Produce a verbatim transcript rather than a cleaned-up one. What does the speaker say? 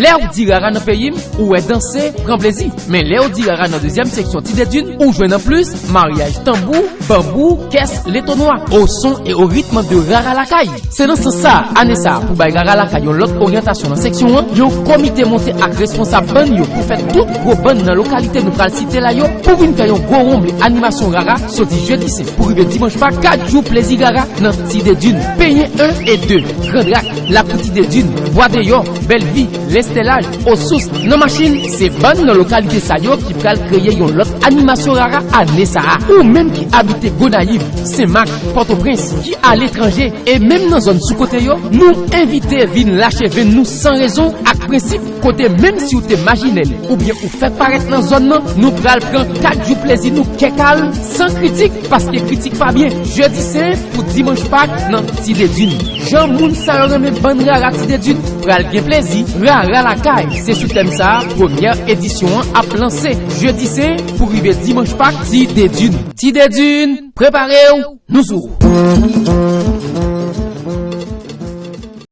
Lè w di rara nan peyi m, ou wè danse, pran plezi. Men lè w di rara nan dezyèm seksyon Ti Dedin, ou jwenn anplis maryaj tanbou, banbou, kès, letonwa, au son et au rythme de rara lakay. Se nan sans sa a, ane sa a, pou bay rara lakay yon lòt oryantasyon nan seksyon an, yon komite monte ak responsab bann yo pou fè tout gwo bann nan lokalite nou pral site la yo pou vin fè yon gwo wonm animasyon rara soti jedi senk pou rive dimanch Pak, kat jou plezi rara nan Ti Dedin. Penyen en e de, Grand Rak, Lakou Ti Dedin, Bwa Deyò, Bèlvi, Lestelaj, Osous, nan machin, se bann nan lokalite sa yo ki pral kreye yon lòt animasyon rara ane sa a. Ou menm ki abite Gonayiv, Senmak, Pòtoprens, ki aletranje, e menm nan zòn sou kote yo, nou envite vin lache venn nou san rezon ak prensip kote menm si w te majinèl oubyen ou fèk parèt nan zòn nan, nou pral pran kat jou plezi nou kèk al san kritik, paske kritik pa byen. Jedi senk pou dimanch Pak nan Ti Dedin. Jan moun sa yo renmen bann rara Ti Dedin, pral gen plezi. Rara lakay, se sou tèm sa a premyè edisyon an ap lanse. Jedi senk pou rive dimanch Pak, Ti Dedin. Ti Dedin, prepare w, nou sou wout.